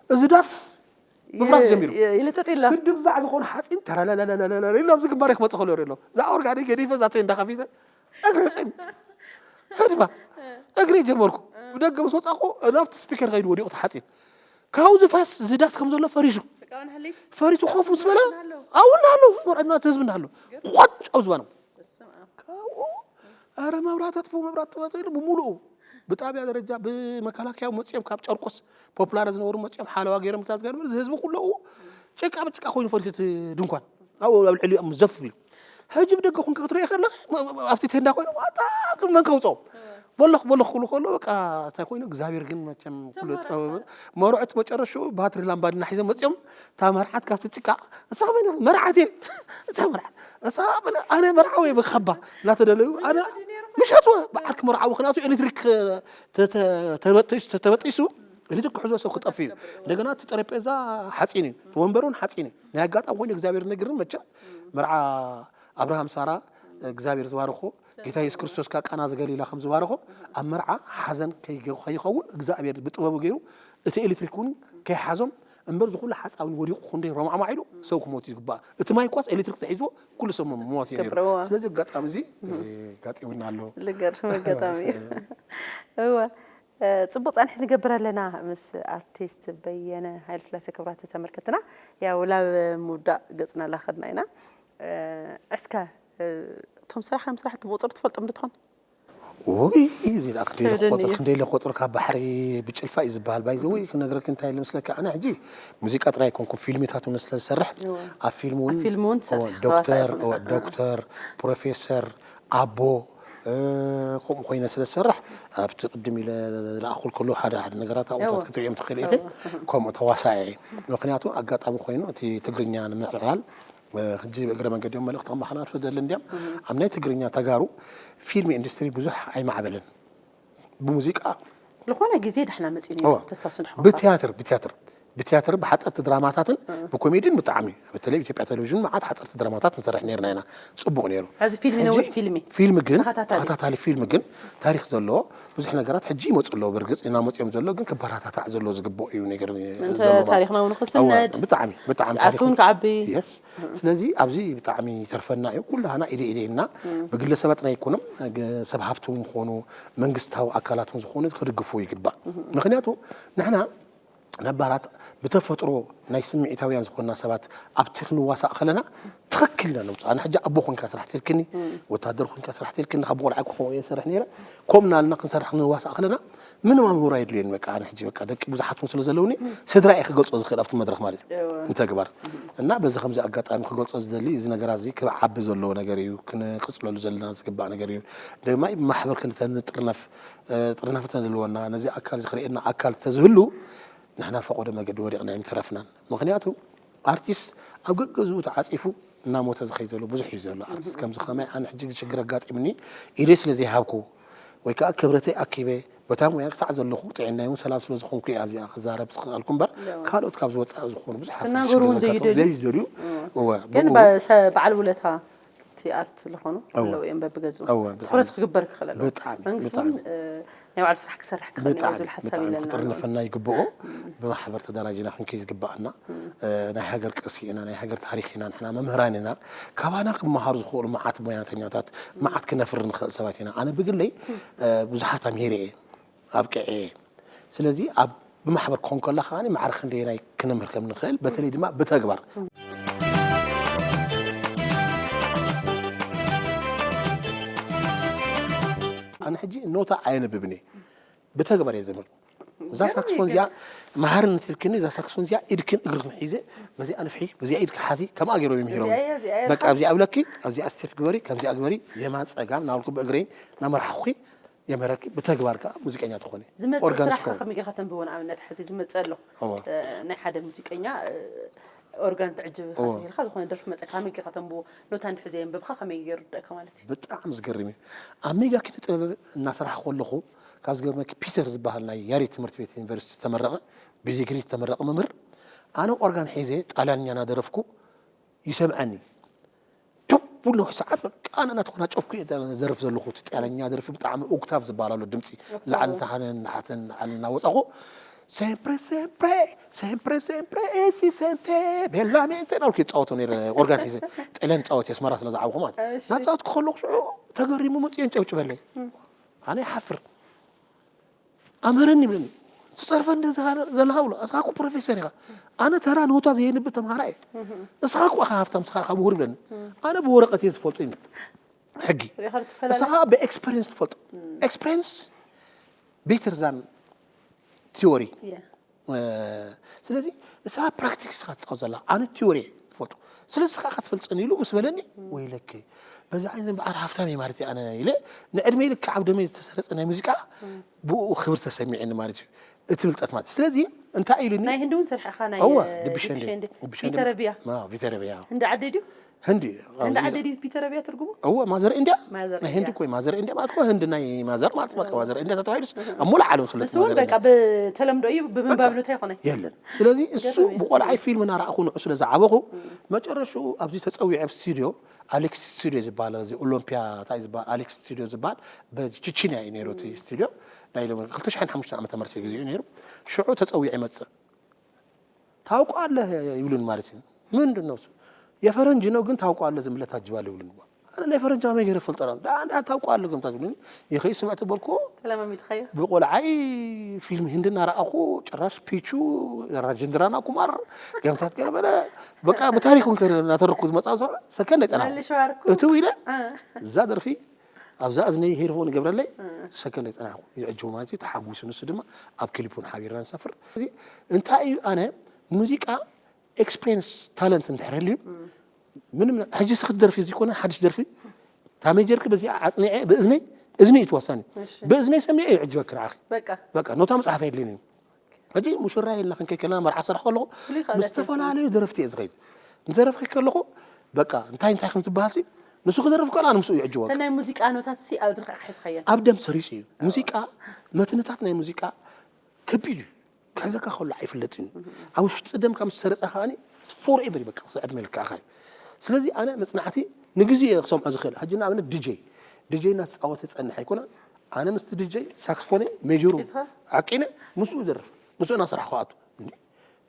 እዚ ዳስ ምፍራስ ጀሚሩ ይልጥጥ ኢላ ክንዲ ግዛዕ ዝኾነ ሓፂን ተረለለለለለ ናብ ዝግባር ክመፅእ ከሎ ኣሎ እዛ ኦርጋኒክ ገዲፈ ዛተ እንዳኸፊተ እግረ ፂም ህድማ እግረ ጀመርኩ ብደገ ምስ ወፃኹ ናብቲ ስፒከር ከይዱ ወዲቑ ተሓፂን ካብኡ ዝፋስ ዝዳስ ከም ዘሎ ፈሪሱ ፈሪሱ ኮፍ ምስ በለ ኣውና ኣሎ መርዓትና ህዝቢ እንዳሎ ቆጭ ኣብ ዝባኖም ካብኡ ኣረ መብራት ኣጥፉ መብራት ጥፈቱ ኢሉ ብምሉኡ ብጣብያ ደረጃ ብመከላከያ መፅኦም ካብ ጨርቆስ ፖፕላር ዝነበሩ መፅኦም ሓለዋ ገይሮም ምታት ገርም ህዝቢ ኩለኡ ጭቃ ብጭቃ ኮይኑ ፈሪሱ እቲ ድንኳን ኣብኡ ኣብ ልዕሊኦም ዘፍ ኢሉ ሕጂ ብደገ ኩን ክትርኢ ከለኻ ኣብቲ ቴንዳ ኮይኖም ኣታ መን ከውፅኦም በለኹ በለኹ ክብሉ ከሎ በቃ እንታይ ኮይኑ እግዚኣብሔር ግን መቸም ኩሉ ጥበብ መርዑት መጨረሽኡ ባትሪ ላምባድና ሒዞም መፅኦም እታ መርዓት ካብቲ ጭቃ እሳ ከመይ መርዓት እየ እታ መርዓት እሳ በለ ኣነ መርዓዊ ብኸባ እናተደለዩ ኣነ ምሸት በዓል ክመርዓዊ ምክንያቱ ኤሌክትሪክ ተበጢሱ ተበጢሱ ኤሌክትሪክ ክሕዞ ሰብ ክጠፍ እዩ እንደገና እቲ ጠረጴዛ ሓፂን እዩ ወንበሩን ሓፂን እዩ ናይ ኣጋጣሚ ኮይኑ እግዚኣብሔር ነግርን መቸም መርዓ ኣብርሃም ሳራ እግዚኣብሔር ዝባርኮ ጌታ የሱስ ክርስቶስ ካብ ቃና ዘገሊላ ከም ዝባርኮ ኣብ መርዓ ሓዘን ከይኸውን እግዚኣብሔር ብጥበቡ ገይሩ እቲ ኤሌክትሪክ እውን ከይሓዞም እምበር ዝኩሉ ሓፃዊን ወዲቑ ክንደይ ሮማዕማዕ ኢሉ ሰብ ክሞት እዩ ዝግባእ እቲ ማይ ኳስ ኤሌክትሪክ ተሒዝዎ ኩሉ ሰብ ሞት እዩ ነይሩ ክብርዎ። ስለዚ ኣጋጣሚ እዚ ኣጋጢሙና ኣሎ ልገርም ኣጋጣሚ እዩ እወ ጽቡቅ ጻንሒ ንገብር ኣለና ምስ ኣርቲስት በየነ ሃይለስላሴ ክብራት ተመልከትና ያው ላብ ምውዳእ ገጽና ላኸድና ኢና እስከ እቶም ስራሕ ከም ስራሕ ትብቁፅር ትፈልጦም ዶ ትኾን ውይ እዚ ደኣ ክንደይ ኢለ ክቆፅር ክንደይ ኢለ ክቆፅር ካብ ባሕሪ ብጭልፋ እዩ ዝበሃል ባይዘ ወይ ክነግረክ እንታይ ኢለ ምስለካ ኣነ ሕጂ ሙዚቃ ጥራይ ኣይኮንኩ ፊልሚታት እውን ስለ ዝሰርሕ ኣብ ፊልም እውን ኣብ ፊልም እውን ትሰርሕ ዶክተር ዶክተር ፕሮፌሰር ኣቦ ከምኡ ኮይነ ስለ ዝሰርሕ ኣብቲ ቅድም ኢለ ዝለኣኹል ከለዉ ሓደ ሓደ ነገራት ኣብታት ክትሪኦም ትኽእል ኢኺ ከምኡ ተዋሳኢ ምክንያቱ ኣጋጣሚ ኮይኑ እቲ ትግርኛ ንምዕባል ሕጂ እግረ መንገዲኦም መልእኽቲ ከመሓላልፎ ደሊ እንዲያም ኣብ ናይ ትግርኛ ተጋሩ ፊልም ኢንዱስትሪ ብዙሕ ኣይማዕበለን ብሙዚቃ ዝኾነ ግዜ ዳሕና መፂኡ ነይሩ ተስታውሱ ንድሕን ብትያትር ብትያትር ብትያትር ብሓፀርቲ ድራማታትን ብኮሜድን ብጣዕሚ በተለይ ኢትዮጵያ ቴሌቪዥን መዓት ሓፀርቲ ድራማታት ንሰርሕ ነርና ኢና ፅቡቅ ነይሩ ሕዚ ፊልሚ ነዊሕ ፊልሚ ፊልም ግን ተኸታታሊ። ተኸታታሊ ፊልም ግን ታሪክ ዘለዎ ብዙሕ ነገራት ሕጂ ይመፁ ኣለዉ ብርግፅ እናመፅኦም ዘሎ ግን ክበረታታዕ ዘለዎ ዝግብኦ እዩ ነገር እንተ ዘሎ ማለት ታሪክና እውን ክስነድ ብጣዕሚ ብጣዕሚ ኣርት እውን ክዓቢ የስ ስለዚ ኣብዚ ብጣዕሚ ይተርፈና እዩ ኩላና ኢደ ኢደ ኢልና ብግለሰባት ናይ ይኮኖም ሰብ ሃብቲ እውን ክኾኑ መንግስታዊ ኣካላት እውን ዝኾኑ ክድግፉ ይግባእ ምክንያቱ ንሕና ነባራት ብተፈጥሮ ናይ ስምዒታውያን ዝኾንና ሰባት ኣብቲ ክንዋሳእ ከለና ትኽክል ኢና ነምፅኦ ኣነ ሕጂ ኣቦ ኮንካ ስራሕ ትልክኒ ወታደር ኮንካ ስራሕ ትልክኒ ካብ ቆልዓ ክኾ እየ ሰርሕ ነይረ ከምኡ ናልና ክንሰርሕ ክንዋሳእ ከለና ምንም ኣምህሮ የድልዮን በቃ ኣነ ሕጂ በቃ ደቂ ብዙሓት እውን ስለ ዘለውኒ ስድራ እየ ክገልፆ ዝኽእል ኣብቲ መድረክ ማለት እዩ ንተግባር እና በዚ ከምዚ ኣጋጣሚ ክገልፆ ዝደሊ እዚ ነገራት እዚ ክዓቢ ዘለዎ ነገር እዩ ክንቅፅለሉ ዘለና ዝግባእ ነገር እዩ ድማ ማሕበር ክንተንጥርነፍ ጥርናፈ ተዝህልወና ነዚ ኣካል እዚ ክርእየና ኣካል ተዝህሉ ንሕና ፈቆዶ መገዲ ወዲቕና ኣይምተረፍናን ምኽንያቱ ኣርቲስት ኣብ ገገዝኡ ተዓፂፉ እናሞተ ዝኸይ ዘሎ ብዙሕ እዩ ዘሎ ኣርቲስት ከምዚ ከማይ ኣነ ሕጂ ሽግር ኣጋጢምኒ ኢደይ ስለ ዘይሃብኩ ወይ ከዓ ክብረተይ ኣኪበ በታ ሙያ ክሳዕ ዘለኹ ጥዕናይ እውን ሰላም ስለ ዝኾንኩ እየ ኣብዚኣ ክዛረብ ዝኽኣልኩ እምበር ካልኦት ካብ ዝወፃእ ዝኾኑ ብዙሓት ክናገሩ እውን ዘይደልዩ። ዘይደልዩ እወ ግን ብኡ- በ- ሰ- በዓል ውለታ እቲ ኣርት ዝኾኑ ኣለዉ እዮም በብገዝኡ እወ፣ ብጣዕሚ። ትኩረት ክግበር ክኽእል ኣለዎ ብጣዕሚ፣ መንግስቲ እውን ብጣዕሚ። እ፣ ናይ ባዕሉ ስራሕ ክሰርሕ ክኽእል እዩ ብጣዕሚ ዝብል ሓሳብ ብጣዕሚ ኢለና ክጥርንፈና ይግብኦ ብማሕበር ተደራጅና ክንከይ ዝግባኣና እ፣ ናይ ሃገር ቅርሲ ኢና ናይ ሃገር ታሪክ ኢና ንሕና መምህራን ኢና ካባና ክመሃሩ ዝኽእሉ መዓት ሞያተኛታት መዓት ክነፍሪ ንኽእል ሰባት ኢና ኣነ ብግለይ እ፣ ብዙሓት ኣምሂረ እየ ኣብቅዐ እየ ስለዚ ኣብ ብማሕበር ክኾን ከላ ከዓ ማዕረ ክንደየናይ ክነምህር ከም ንኽእል በተለይ ድማ ብተግባር ኣነ ሕጂ ኖታ ኣየንብብን እየ፣ ብተግባር እየ ዘንብብ። እዛ ሳክስፎን እዚኣ መሃርነት ኢልክኒ፣ እዛ ሳክስፎን እዚኣ ኢድክን እግርክን ሒዘ፣ በዚኣ ንፍሒ፣ በዚኣ ኢድኪ ሓዚ፣ ከምኣ ገይሮም ይምህሮም። በቃ ኣብዚኣ ኣብለኪ፣ ኣብዚኣ ስቴፕ ግበሪ፣ ካብዚኣ ግበሪ፣ የማን ጸጋም ናብልኩ ብእግረይ ናመርሓኹኺ የምህረኪ፣ ብተግባር ከኣ ሙዚቀኛ ትኾኒ። ዝመጽእ ኦርጋን ስራሕካ ሽኮር። ከመይ ጌርካ ተንብቦ? ንኣብነት ሕዚ ዝመጽእ ኣሎ፣ እወ። እ፣ ናይ ሓደ ሙዚቀኛ፣ እ፣ ኦርጋን ትዕጅብ እወ። ኢኻ ዝኾነ ደርፊ መጸካ ከመይ ጌርካ ተንብቦ? ኖታ እንድሕር ዘየንበብካ ከመይ ገይሩ ይርድኣካ ማለት እዩ? ብጣዕሚ ዝገርም እዩ። ኣብ ሜጋ ኪነ ጥበብ እናሰራሕኩ ከለኹ፣ ካብ ዝገርመኪ ፒተር ዝበሃል ናይ ያሬድ ትምህርቲ ቤት ዩኒቨርሲቲ ዝተመረቐ፣ ብዲግሪ ዝተመረቐ መምህር፣ ኣነ ኦርጋን ሒዘ ጣልያንኛ እናደረፍኩ ይሰምዐኒ። ደው ነዊሕ ሰዓት በቃ ኣነ እናተኾናጨፍኩ እየ ዘርፍ ዘለኹ። እቲ ጣልያንኛ ደርፊ ብጣዕሚ ኦክታቭ ዝበሃል ኣሎ ድምፂ። ኦክታቭ። ላዕልን ታሕትን፣ ናሕትን ላዕልን እናወፃኹ፣ "Sempre, sempre, sempre, sempre, e si sente bellamente" እናበልኩ ይፃወቶ ነይረ ኦርጋን ሒዘ። ጣልያን ፃወት የስመራ ስለ ዝዓብኹ ማለት። እሺ። እናፃወትኩ ከለኹ ሽዑ ተገሪሙ መፅኡ የንጨብጭበለይ። ኣነ ይሓፍር። ኣምሀረኒ ይብለኒ። "ትጸርፈ እንደ ዘለኻ" ብሎ፣ "እስኻ እኮ ፕሮፌሰር ኢኻ። ኣነ ተራ ኖታ ዘየንብብ ተምሃራይ እየ። እስኻ እኮ ኢኻ ሃብታም፣ እስኻ ኢኻ ምሁር" ይብለኒ። "ኣነ ብወረቐት እየ ዝፈልጦ" እዩ ሕጊ። ሪኢኻ ትፈላለ? "እስኻ ብኤክስፐሪንስ ትፈልጦ። ኤክስፐሪንስ ቤተር ዛን ቲዮሪ" የ። እ፣ ስለዚ ንስኻ ፕራክቲክስ ኢኻ ትጻወት ዘላ፣ ኣነ ቲዮሪ እየ ዝፈልጦ። ስለዚ ንስኻ ኢኻ ትፈልጠኒ ኢሉ ምስ በለኒ፣ ወይለከ፣ በዚ ዓይነት እምበኣር ሃፍታም እየ ማለት እየ ኣነ ኢለ፣ ንዕድመይ ልክዕ ኣብ ደመይ ዝተሰረጸ ናይ ሙዚቃ፣ ብኡ ክብሪ ተሰሚዕኒ ማለት እዩ። እቲ ፍልጠት ማለት እዩ። ስለዚ እንታይ ኢሉኒ? ናይ ህንዲ እውን ሰሪሕኻ፣ ናይ፣ እወ፣ እ፣ ድብሸንዴ። ድብሸንዴ። ድብሸንዴ። ቪተረቢያ። ማ፣ ቪተረቢያ። ህንዲ ዓደይ ድዩ? ህንዲ፣ ህንዲ ኣብዚ ዓደይ ድዩ ቪተረቢያ ትርጉሙ? እወ፣ ማዘር ኢንድያ። ማዘር ናይ ህንዲ ኢንድያ። እኮ እዩ። ማዘር ኢንድያ ማለት እኮ ህንዲ ናይ ማዘር ማለት በቃ፣ ማዘር ኢንድያ ተባሂሉስ ኣብ ሙሉእ ዓለም ትፍለጥ ንሱ እውን ማዘር በቃ ኢንድያ። ብተለምዶ እዩ፣ በቃ። ብምንባብ ኖታ ኣይኮነን። የለን። ስለዚ እሱ ይገርም እዩ። ብቆልዓይ ፊልም እናረኣኹ ንዑ ስለ ዝዓበኹ፣ መጨረሽኡ ኣብዚ ተጸዊዐ ኣብ ስቱድዮ፣ ኣሌክስ ስቱድዮ ዝበሃል፣ እዚ ኦሎምፒያ እንታይ ዝበሃል፣ ኣሌክስ ስቱድዮ ዝበሃል፣ በቺቺንያ እዩ ነይሩ እቲ ስቱድዮ። ናይ ሎሚ ክልተ ሽሕን ሓሙሽተን ዓመተ ምህረት እዩ ግዜኡ ነይሩ። ሽዑ ተጸዊዐ ይመጽእ። "ታውቀዋለህ?" ይብሉን ማለት እዩ። "ምንድን ነው እሱ?" "የፈረንጅ ነው ግን ታውቀዋለህ፣ ዝም ብለህ ታጅባለህ" ይብሉን። ኣነ ናይ ፈረንጅ ከመይ ገይረ እፈልጦ? "ዳ፣ ዳ ታውቀዋለህ ግን" ይብሉን። ይኸይድ ስምዕቲ በልኩ። ተለማሚድካዮ? ብቆልዓይ ፊልም ህንዲ እናረኣኹ ጭራሽ ፒቹ፣ ራጀንድራና ኩማር፣ ገምታት ገለመለ፣ በቃ ብታሪክ እውን ከ-፣ እናተረኩ ዝመጽኣ ሰው ሰከንድ ኣይጸናኹ። መልሽ ባርኩ። እትው ኢለ እ። እዛ ደርፊ ኣብዛ እዝነይ ሄድፎን ይገብረለይ፣ እ። ሰከንድ ኣይጸናኹ። ይዕጅቡ ማለት እዩ፣ ተሓጒሱ። ንሱ ድማ ኣብ ክሊፕ እውን ሓቢርና ንሰፍር። እዚ እንታይ እዩ፣ ኣነ ሙዚቃ ኤክስፕሬንስ ታለንት እንድሕር ህልዩ፣ ምንም ነ-፣ ሕጂ እስኺ ክትደርፊ ዘይኮነ ሓድሽ ደርፊ፣ እታ ሜጀርኪ በዚኣ ኣጽኒዐ፣ ብእዝነይ፣ እዝኒ እዩ ትወሳኒ። እሺ። ብእዝነይ ሰሚዐ ይዕጅበኪ ንዓኺ። በቃ። በቃ፣ ኖታ መጽሓፍ የድልየኒ እዩ። ሕጂ ሙሽራ ኢልና ክንከይድ ከለና፣ መርዓ ስራሕ ከለኹ፣ ፍሉይ ክእለት ምስ ዝተፈላለዩ ደረፍቲ እየ ዝኸይድ። ምስ ደረፍኪ ከለኹ፣ በቃ፣ እንታይ እንታይ ከም ዝበሃል ሲ፣ ንሱ ክደርፍ ከሎ፣ ኣነ ምስኡ ይዕጅበኪ። እተን ናይ ሙዚቃ ኖታት ሲ ኣብ እዝንኻ ኢኻ ሒዝካየን? ኣብ ደም ሰሪጹ እዩ። ሙዚቃ፣ መትንታት ናይ ሙዚቃ ከቢድ እዩ። ክሕዘካ ከሎ ኣይፍለጥን እዩ። ኣብ ውሽጢ ደምካ ምስ ሰረጸ ከኣኒ ፎርኤቨር እዩ፣ በቃ፣ ዕድመ ልክዕካ እዩ። ስለዚ ኣነ መጽናዕቲ ንግዜኡ እየ ክሰምዖ ዝኽእል። ሕጂ ንኣብነት ዲጀይ፣ ዲጀይ እናተጻወተ ዝጸንሕ ኣይኮነን። ኣነ ምስቲ ዲጀይ ሳክስፎነይ ሜጀሩ ሒዝካ? ዓቂነ ምስኡ ይደርፍ። ምስኡ እናሰራሕኩ ኣቱ። "እንዴ፣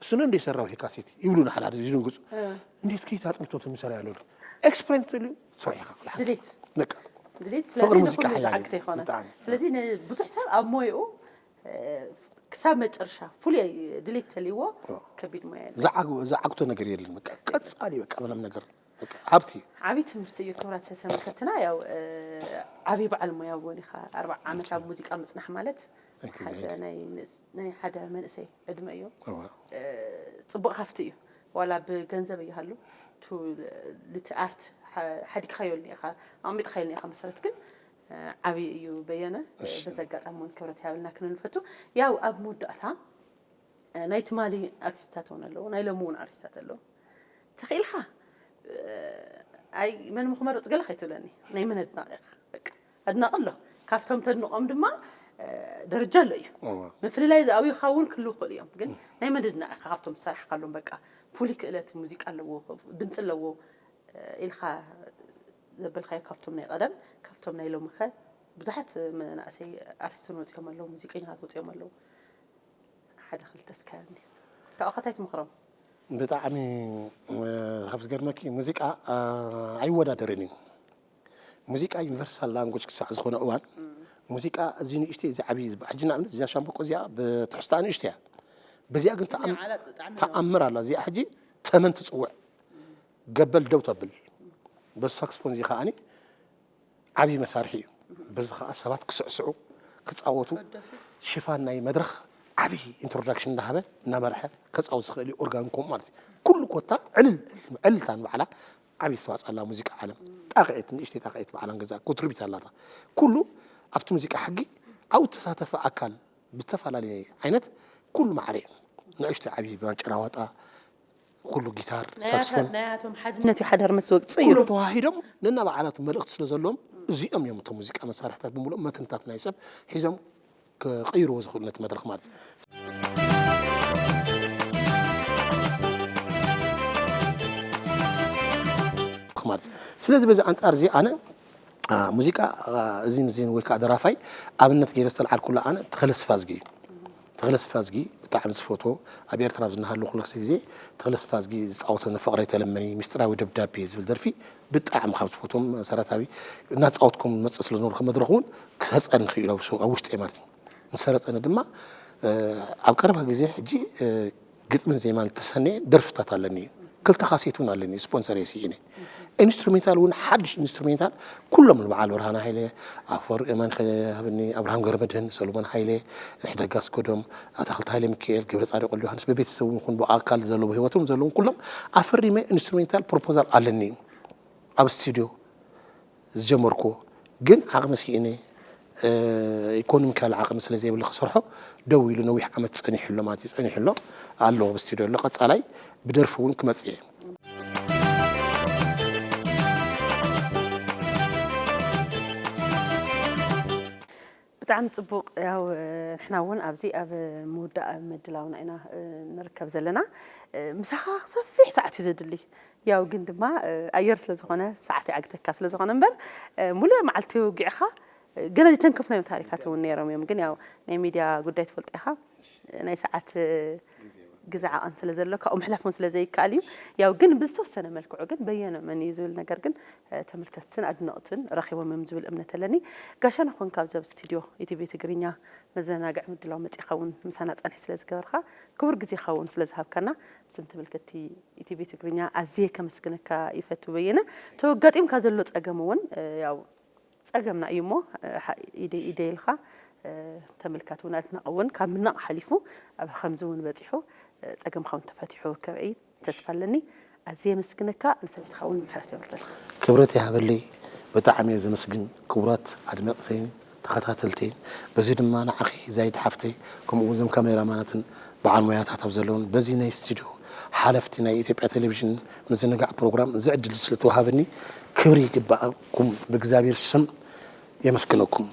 እሱ ነው እንደ የሰራው ይሄ ካሴት?" ይብሉና ሓደ ሓደ ይድንግጹ። እ። "እንዴት ከየት አጥንቶት የሚሰራ ያለው?" ኤክስፐሪመንት ትልዩ ስራሕ ኢኻ ኩሉ ሓደ። ድሌት። በቃ። ድሌት፣ ፍቅሪ ስለዚ ሙዚቃ ንኹሉ ሓያል እዩ። ዝዓግተ ይኾነ። ብጣዕሚ። ስለዚ ንብዙሕ ሰብ ኣብ ሞይኡ፣ እ፣ ክሳብ መጨረሻ ፍሉይ ድሌት ተልይዎ ኦ። ከቢድ ሞያ የለን። ዝዓግ-፣ ዝዓግቶ ነገር የለን። በቃ ቀጻሊ በቃ ምንም ነገር በቃ ሃብቲ። ዓቢ ትምህርቲ እዩ ክቡራት ተመልከትና። ያው፣ እ፣ ዓቢ በዓል ሞያ እውን ኢኻ። ኣርብዓ ዓመት ኣብ ሙዚቃ ምጽናሕ ማለት Thank you፣ ሓደ Zaid። ናይ ንእስ-፣ ናይ ሓደ መንእሰይ ዕድመ እዩ። እዋ። እ፣ ጽቡቕ ሃፍቲ እዩ። ዋላ ብገንዘብ ይሃሉ፣ ቱ-፣ ልቲ ኣርት ሓ-፣ ሓዲግካዮ ኢኻ፣ ኣቕሚጥካዮ ኢኻ መሰረት፣ ግን፣ እ፣ ዓቢ እዩ በየነ። እሺ። በዚ ኣጋጣሚ እውን ክብረት ይሃበልና ክንብል ንፈቱ። ያው ኣብ መወዳእታ፣ እ፣ ናይ ትማሊ ኣርቲስታት እውን ኣለዉ፣ ናይ ሎሚ እውን ኣርቲስታት ኣለዉ። ተኽኢልካ፣ እ፣ ኣይ፣ መን ምኽመርጽ ገለ ከይትብለኒ፣ ናይ መን ኣድናቒ ኢኻ? በቃ፣ ኣድናቒ ኣሎ። ካብቶም ተድንቖም ድማ፣ እ፣ ደረጃ ኣሎ እዩ። እዋ። ምፍልላይ ዝኣብዩኻ እውን ክህልዉ ይኽእሉ እዮም። ግን ናይ መን ኣድናቒ ኢኻ? ካብቶም ዝሰራሕካሎም፣ በቃ፣ ፍሉይ ክእለት ሙዚቃ ኣለዎ፣ ድምጺ ኣለዎ፣ እ፣ ኢልካ ዘበልካዮ ካብቶም ናይ ቀደም፣ ካብቶም ናይ ሎሚ ኸ ብዙሓት መናእሰይ ኣርቲስትን ወጺኦም ኣለዉ፣ ሙዚቀኛታት ወጺኦም ኣለዉ። ሓደ ክልተ እስከ እንዲ። ካብኡ እንታይ ትመኽሮም? ብጣዕሚ፣ እ፣ ካብ ዝገርመኪ ሙዚቃ፣ እ፣ ኣይወዳደርን እዩ። ሙዚቃ ዩኒቨርሳል ላንጉጅ ክሳዕ ዝኾነ እዋን፣ እም። ሙዚቃ እዚ ንእሽተይ፣ እዚ ዓብዪ ዝበሃል። ሕጂ ንኣብነት እዚኣ ሻምበቆ እዚኣ ብትሕዝቶኣ ንእሽተይ እያ። በዚኣ ግን ተኣም-፣ ዓላ ጥዕሚ ኣለዋ። ተኣምር ኣላ። እዚኣ ሕጂ ተመን ትጽውዕ። ገበል ደው ተብል። በዚ ሳክስፎን እዚ ከኣኒ ዓብዪ መሳርሒ እዩ። በዚ ከዓ ሰባት ክስዕስዑ ክፃወቱ ሽፋን ናይ መድረኽ ዓብዪ ኢንትሮዳክሽን እንዳሃበ እናመርሐ ከፃወት ዝኽእል እዩ። ኦርጋን ኮም ማለት እዩ። ኩሉ ኮታ ዕልል ዕልልታን ባዕላ ዓብዪ ኣስተዋፅኦ ኣላ። ሙዚቃ ዓለም ጣቕዒት ንእሽተይ ጣቕዒት ባዕላን ገዛ ኮንትሪቢዩት ኣላታ። ኩሉ ኣብቲ ሙዚቃ ሕጊ ኣብኡ ተሳተፈ ኣካል ብዝተፈላለየ ዓይነት ኩሉ ማዕረ እዩ። ንእሽተይ ዓብዪ ባንጭራ ዋጣ ኩሉ ጊታር ናይ ኣታ- ሳክስፎን ናይ ኣቶም ሓድነት እዩ ሓደ ህርመት ዝወቅፅ እዩ። ኩሎም ተዋሂዶም ነናባዕላቱ መልእኽቲ ስለ ዘለዎም እዚኦም እዮም እቶም ሙዚቃ መሳርሕታት ብምሉኦም መትንታት ናይ ሰብ ሒዞም ክቕይርዎ ዝኽእሉ ነቲ መድረኽ ማለት እዩ። ማለት እዩ። ስለዚ በዚ ኣንጻር እዚ ኣነ ሙዚቃ እዚን እዚን ወይ ከዓ ደራፋይ ኣብነት ገይረ ዝተልዓልኩላ ኣነ ተኸለስፋዝጊ እዩ። ተኽለስፋዝጊ ብጣዕሚ ዝፈትዎ ኣብ ኤርትራ ኣብ ዝናሃሉ ኩሉ ግዜ ተኽለስፋዝጊ ዝፃወቶ ንፍቕረይ ተለመኒ ምስጢራዊ ደብዳቤ ዝብል ደርፊ ብጣዕሚ ካብ ዝፈትዎም መሰረታዊ እናተፃወትኩም መፅእ ስለ ዝነበርኩ መድረኹ እውን ክሰርፀኒ ክኢሉ ኣብ ውሽጠይ ማለት እዩ። ምስ ሰረፀኒ ድማ ኣብ ቀረባ ግዜ ሕጂ ግጥምን ዜማን ተሰነየ ደርፍታት ኣለኒ። ክልተ ካሴት እውን ኣለኒ ስፖንሰር እየ ስኢነ። ኢንስትሩሜንታል እውን ሓድሽ ኢንስትሩሜንታል ኩሎም ንበዓል ብርሃን ሃይለ ኣፈወርቂ የማን ከ- ሃብኒ ኣብርሃም ገረመድህን ሰሎሞን ሃይለ ሕደጋ ኣስገዶም ኣታክልቲ ሃይለ ሚካኤል ገብረ ፃድቅ ወልደ ዮሃንስ ብቤተሰብ እውን ይኹን ብኣካል ዘለዉ ህይወቶም ዘለውን ኩሎም ኣፈሪመ ኢንስትሩሜንታል ፕሮፖዛል ኣለኒ ኣብ ስቱዲዮ ዝጀመርኩዎ ግን ዓቕሚ ስኢነ ኢኮኖሚካል ዓቕሚ ስለ ዘይብለ ክሰርሖ ደው ኢሉ ነዊሕ ዓመት ፀኒሑ ኣሎ ማለት እዩ። ፀኒሑ ኣሎ ኣሎ ኣብ ስቱዲዮ ኣሎ ቀፃላይ ብደርፊ እውን ክመፅእ እየ። ብጣዕሚ ፅቡቕ። ያው ንሕና እውን ኣብዚ ኣብ ምውዳእ ምድላውና ኢና ንርከብ ዘለና። ምሳኻ ሰፊሕ ሰዓት እዩ ዘድሊ። ያው ግን ድማ ኣየር ስለ ዝኾነ ሰዓት ይዓግተካ ስለ ዝኾነ እምበር ሙሉእ መዓልቲ ወጊዕኻ ገለ ዝተንከፍናዮም ታሪካት እውን ነይሮም እዮም። ግን ያው ናይ ሚድያ ጉዳይ ትፈልጦ ኢኻ። ናይ ሰዓት ግዜ ዓቐን ስለ ዘሎ ካብኡ ምሕላፍ እውን ስለ ዘይከኣል እዩ። ያው ግን ብዝተወሰነ መልክዑ ግን በየነ መን እዩ ዝብል ነገር ግን ተመልከትትን ኣድነቕትን ረኺቦም እዮም ዝብል እምነት ኣለኒ። ጋሻና ኮንካ ኣብዚ ኣብ ስቱድዮ ኢቲቪ ትግርኛ መዘናግዒ ምድላው መፂእኻ እውን ምሳና ፃንሒ ስለ ዝገበርካ ክቡር ግዜኻ እውን ስለ ዝሃብካና ምስም ተመልከትቲ ኢቲቪ ትግርኛ ኣዝየ ከመስግነካ ይፈቱ በየነ። ተወጋጢምካ ዘሎ ፀገም እውን ያው ፀገምና እዩ እሞ ኢደ ኢደ ኢልካ ተመልካቲ እውን ኣድናቂ እውን ካብ ምናቕ ሓሊፉ ኣብ ከምዚ እውን በፂሑ ፀገምካ እውን ተፈቲሑ ክርኢ ተስፋ ኣለኒ። ኣዝየ የመስግነካ ንሰበይትኻ እውን ምሕረት የውርደልካ። ክብረት ይሃበለይ። ብጣዕሚ እየ ዘመስግን ክቡራት ኣድነቕተይን ተኸታተልተይን። በዚ ድማ ንዓኺ ዛይድ ሓፍተይ ከምኡ እውን እዞም ካሜራማናትን በዓል ሞያታት ኣብ ዘለውን በዚ ናይ ስቱድዮ ሓለፍቲ ናይ ኢትዮጵያ ቴሌቪዥን ምዝንጋዕ ፕሮግራም እዚ ዕድል ስለተዋሃበኒ ክብሪ ይግባኣኩም ብእግዚኣብሔር ስም የመስግነኩም።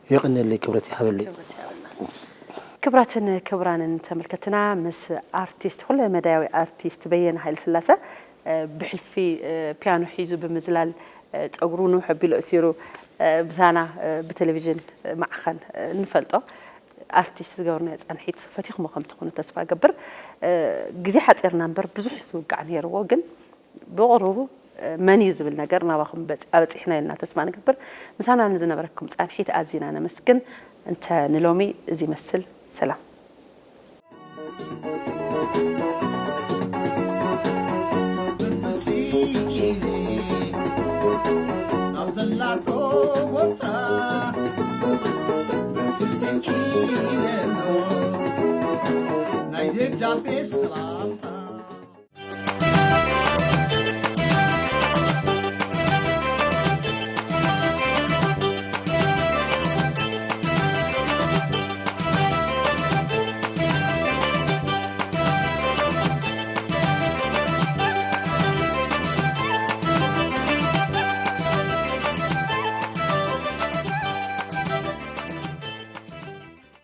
የቐንየለይ ክብረት ይሃበለይ። ክብራትን ክቡራንን ተመልከትና ምስ ኣርቲስት ኩለ መዳያዊ ኣርቲስት በየነ ሃይለ ስላሰ ብሕልፊ ፒያኖ ሒዙ ብምዝላል ፀጉሩ ንውሕ ኣቢሉ እሲሩ ብሳና ብቴሌቪዥን ማዕኸን እንፈልጦ ኣርቲስት ዝገበርናዮ ፃንሒት ፈቲኹሞ ከም ትኾኑ ተስፋ እገብር። ግዜ ሓፂርና እምበር ብዙሕ ዝውጋዕ ነይርዎ ግን ብቕሩቡ መን እዩ ዝብል ነገር ናባኹም ኣበፂሕና ኢልና ተስፋ ንገብር። ምሳና ንዝነበረኩም ፃንሒት ኣዚና ነመስግን። እንተ ንሎሚ እዚ ይመስል። ሰላም። ናብ ዘላቶ ቦታ ስስኪለሎ ናይ ደብዳቤ ሰላምታ